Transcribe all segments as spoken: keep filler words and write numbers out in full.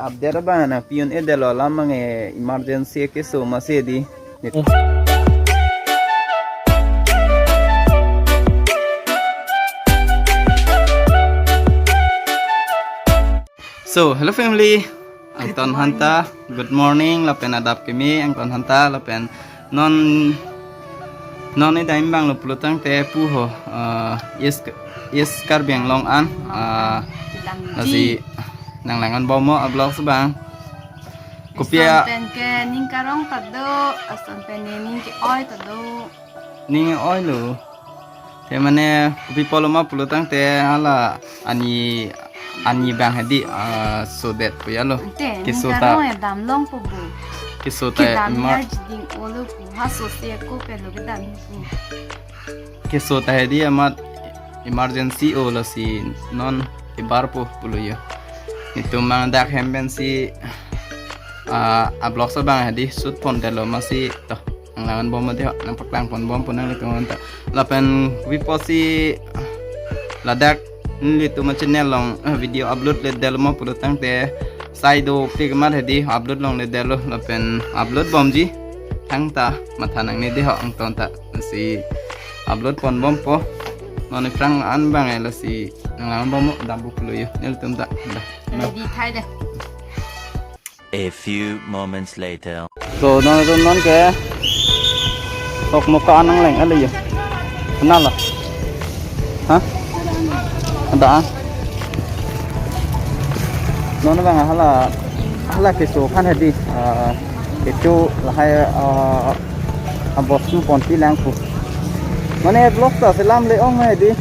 Update abang nangpi un-edetlo, alam abang ke emergency keso amatsi di. So, hello family. Angton hanta, good morning, lapen adap keme, angton hanta, lapen non, non idam abang lo pulo tangte pu ho, ah, East, East Karbi Anglong an, ah, lasi nanglang-an bom mo a-vlogs abang. Kopi a- Ason pen ke ning karong ta do, ason pen ne ning ke-oi ta do. Ning oilo. Te mane kopi apotlo ma pulo tangte hala ani, ani abang hedi, ah, sodet pu ya lo. Ante, keso ning ta karong ya damlong po bu. Keso ta kedam emer- ya jiding olo pu. Ha so se ko pelo kedam pu. Keso ta hedi amat emergency o, lasi non ebar po pulo yo. Itum abang dak hem pensi, ah, a-vlogs abang hedi shoot pondetlo amatsi to. Nanglang-an bom mo dei ho, nangpaklang pon bom po nanglitum anta. Lapen kopi apotsi ladak nelitum a-channel along, eh, video upload-ledetlo ma pulo tangte sai dopik amat hedi upload longledetlo lapen upload bomji. Thangta matha nangne dei ho angton ta. Lasi upload pon bom po. Non aphrang an abang ke lasi nanglang-an bom mo, dampo pulo yo. Nelitum ta. Dah. Ready thai dei. A few moments later. So, non, non, non ke Okmoka an nangleng-etlo yo. Kenal lo? Ha? Ada an? Non abang hala, hala keso aphan hedi, ah, kecho lahai, ah, abostu ponpi lang pu. Mane vlog ta selam le-ong hedi.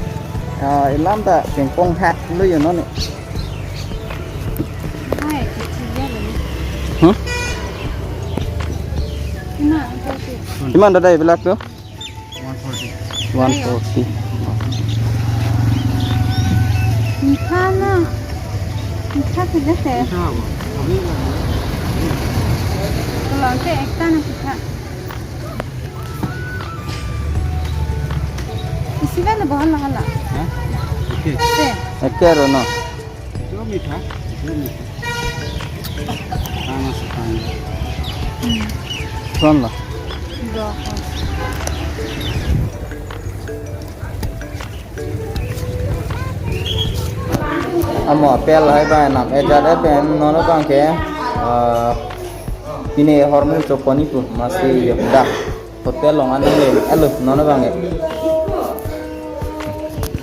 Ah, elam ta kengkong hak lo yo non. Hai, kecil ya lo. Hmm? Cuma, apa sih? Cuma ada dari belak tu? One forty. One forty. Mikha na. Mikha tu deh. Mikha apa? Kalau nanti ekta na mikha. Isi bela bohal la hala. Ha? Okay. Se. Ekta ro no. Itu mikha, itu mikha. Sama sekali. Hmm. Son lo. Dua. Amo apel hai ba nam ejat pen non abang ke, ah, pine ahormu chopon-i pu amatsi yo dak hotel along an nangleng-etlo non abang ke.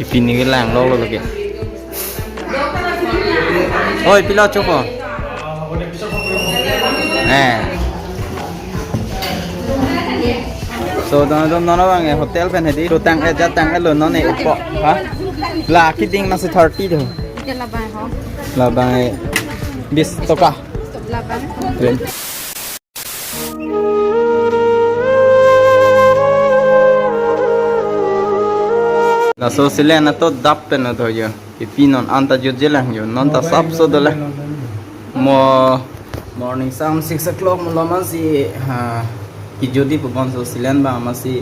Ipini ke lang lo lo ke. Oi, pilo chopo. Eh. So, don don non abang ke hotel pen hedi. So tang ejat tang-etlo non ke upo. Ha? La keding amatsi thirty do. Ike labang ho. Labang ke bis toka. Labang. Twen. Laso selen ato dap pen do yo. Ipi non anta jutje lang yo. Non ta sapso dolang. Mo morning sam six o'clock mo lo amatsi, ha, kejut-i pu bonso selen abang amatsi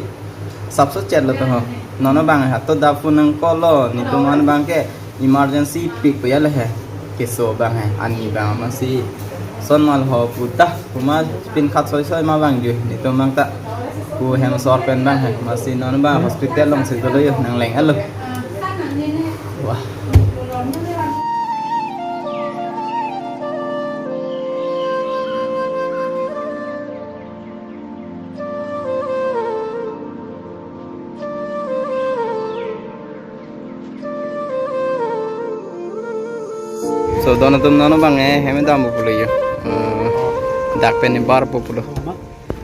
sapso chet lo to ho. Non abang hato dap pu nangkoklo, netum an abang ke emergency pik pu ya le he. Keso abang he, ani abang amatsi son mal ho pu ta, pu ma pin khat soi soi ma abang ju, netum abang ta. Pu hem sor pen abang he, amatsi non abang hospital alongsi dolo yo, nangleng-etlo. Wah. So, don atum non abang ke hem dampo pulo yo. Eh, dak pen ebarpo pulo.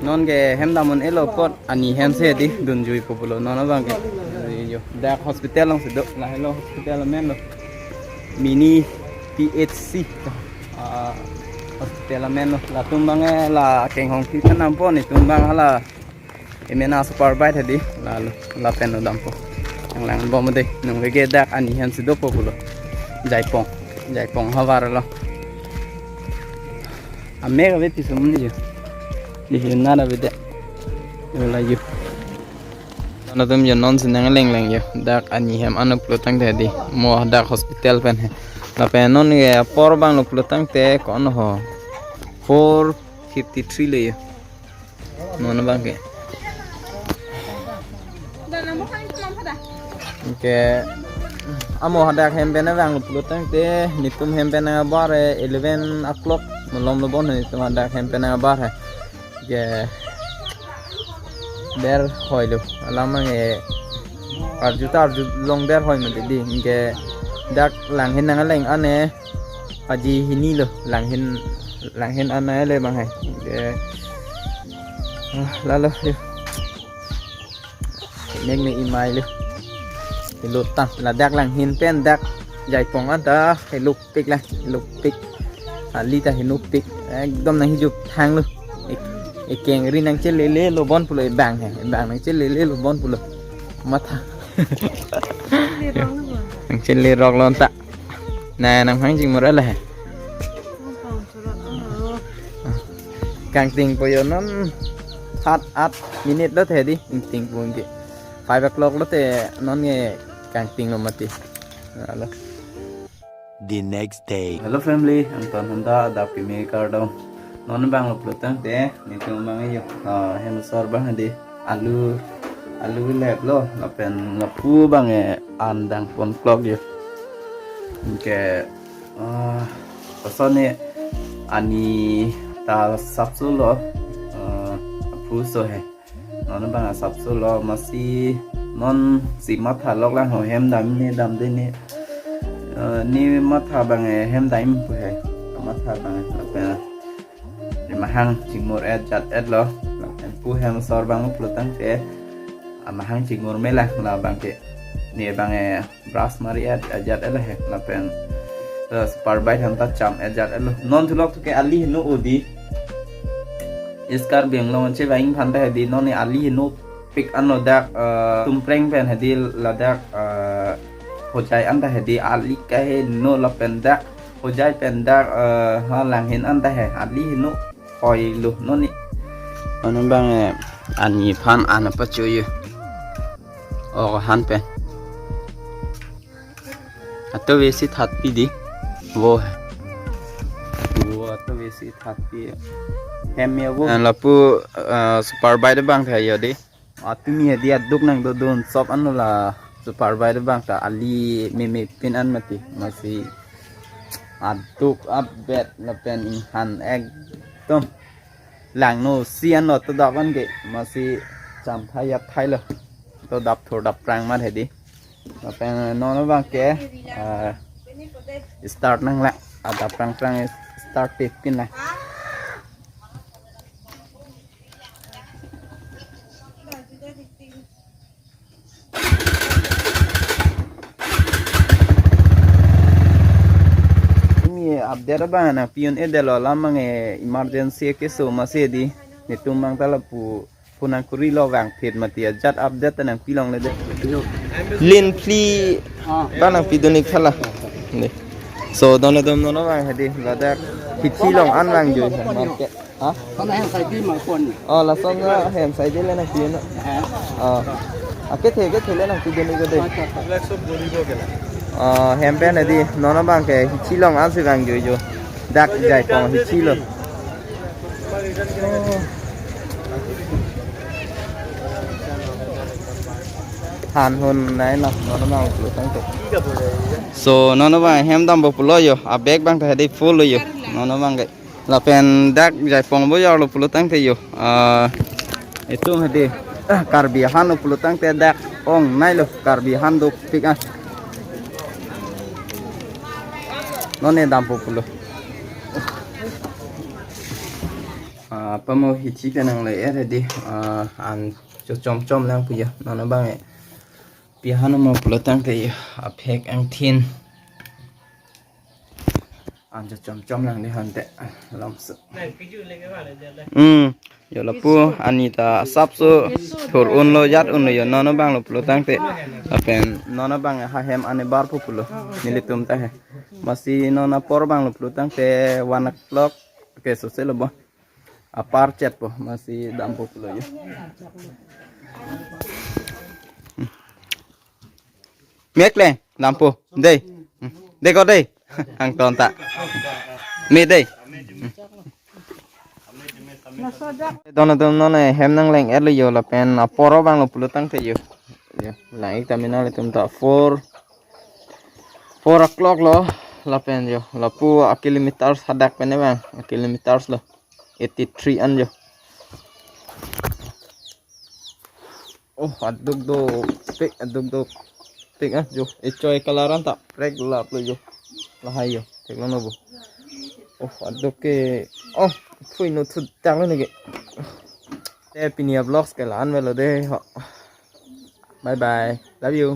Non ke hem dam un-elo apot ani hem si hedi dunjuipo pulo non abang ke. Yo, dak hospital alongsi do, lahelo hospital amen lo. Mini P H C. Ah, hospital amen lo. Latum abang ke la kenghong phi than dampo, netum abang hala emena super bike hedi, lalo lapen lo dampo. Nanglang bom dei, nonke dak ani hem si dopo pulo. Jaipong, Jaipong havar lo. Amek ave ti sum ni jo. Di hina na bede. Yo la yo. Don atum yo, nonsi nangleng-leng yo. Dak ani hem anuk lo tangte hedi. Mo dak hospital pen he. Lapen non ke apor abang lo pulo tangte ko-an ho. Four fifty three le yo. Non abang ke. Ke amo hadak hem pen abang lo pulo tangte netum hem pen abar, eh, eleven o'clock malom lo bon netum hadak hem pen abar he. Ke der hoi lo. Alam abang ke arju ta arjulong der hoi mati di. Ke dak Langhin nang aleng ane aji hini lo. Langhin, Langhin ane le abang hai. Ke, ah, lalo yo. Mek me imai lo. Helo tang ladak Langhin pen dak Jaipong anta helo pik la, helo pik. Ali ta helo pik. Ekdom nang hijup thang lo. Ek-, ekeng ri nang chelele lo bon pulo ebang he. Ebang nang chelele lo bon pulo. Matha. Nang chele rok lo ta. Na nang hang jing mura la he. Kangting po yo non hat at minute lo the di. Kangting po ke. Five o'clock lo te non ke kangting lo mati. Alo. The next day. Hello family, angton handa adap kimi kardom. Non abang lo pulo tangte, netum abang yo. Ah, hem asor abang di. Alu, alu lep lo, lapen lapu abang e an dang pon klok yo. Ke, ah, koson ne ani ta sapso lo, ah, aphu so he. Non abang asapso lo masi non si matha lok lang ho hem dam ne damde ne. Eh, ne matha abang e hem dam pu he. Matha abang e lapen ne mahang chingmur et jat et lo. Lapen pu hem asor abang pulo tangte. Ah, mahang chingmur me lang la abang ke. Ne abang e brush mari et ajat et la he lapen, eh, super bike han ta cham ajat et lo. Non thulok thu ke ali heno odi. Is Karbi Anglong che vaing phan ta he di non ne ali heno pik anlo dak, eh, Tumpreng pen he di ladak, eh, Hojai anta he di ali ke heno lapen dak Hojai pen dak, eh, ha Langhin anta he ali heno hoi lo non ne. Anung abang, eh, ani phan an apa cho yo. Oh, han pen. Ato vesi that pi di. Vo. Vo ato vesi that pi. Hem ya vo. An lapu, eh, super bike abang tha yo di. Atumi hedi aduk nang dodun sop anlo la super bike abang ta ali meme pin an mati. Masi aduk abet lapen inghan ekdom langno si anlo to dap an ke masi cham thai yat thai lo to dap thur dap prang mat hedi. Lapen non abang ke, ah, start nang la, adap prang prang start pepin la. Ini update abang nang pi un-e detlo, alam abang e emergency keso masi di netum abang ta lapu phone nang kuri lo vang phet mati ajat update ta nang pi longle de. Lin phli Ah. ba nang pi dun ik tha la. Ne. So don dom non abang hedi ladak hithi long an vang joi market. Ha? Kona hem sai di ma kon. Oh, lason na hem sai di le nang pi no. Ha? Oh. Ake the ke the le nang pi dun ik de. Oh, hem pen hedi non abang ke hithi long an si vang joi jo. Dak Jaipong hithi lo. Han hon nai na, non abang pulo tangte. So, non abang hem dampo pulo yo, a bag abang ta hedi full lo yo, non abang ke. Lapen dak Jaipong bo yo lo pulo tangte yo. Ah, itum hedi, ah, Karbi ahan lo pulo tangte dak ong nai lo Karbi ahan dopik ah. Non ne dampo pulo. Ah, pamo hithi pen nang le er hedi, ah, an cho chom chom nang pu ya, non abang e. Pi han mo pulo tangte ya, aphek angthin. An cho chom chom nang di han te, lam so. Hmm, yo lapu ani ta asapso thur un lo jat un lo yo, non abang lo pulo tangte. Lapen non abang ha hem ane bar pu pulo, nelitum ta he. Masi non apor abang lo pulo tangte one o'clock. Oke, so se lo bo. Apar chet po, masi dampo pulo yo. Mek le, dampo, dei. Dei ko dei. Angton ta. Mate dei. Don atum non ahem nangleng-etlo jo lapen apor abang lo pulo tangte jo. Jo, lang-ik tame nanglitum ta four, four o'clock lo lapen jo. Lapu a kilometers hadak pen abang, a kilometers lo. Eighty-three an jo. Oh, aduk dopik, aduk dopik ah jo. Echoi colour an ta prek laplo jo. Lahai jo. Theklonglo bo. Oh, aduk ke. Oh, phui no thu taklo neke. Te pini a vlogs ke la-an avelo dei ho. Bye bye. Love you.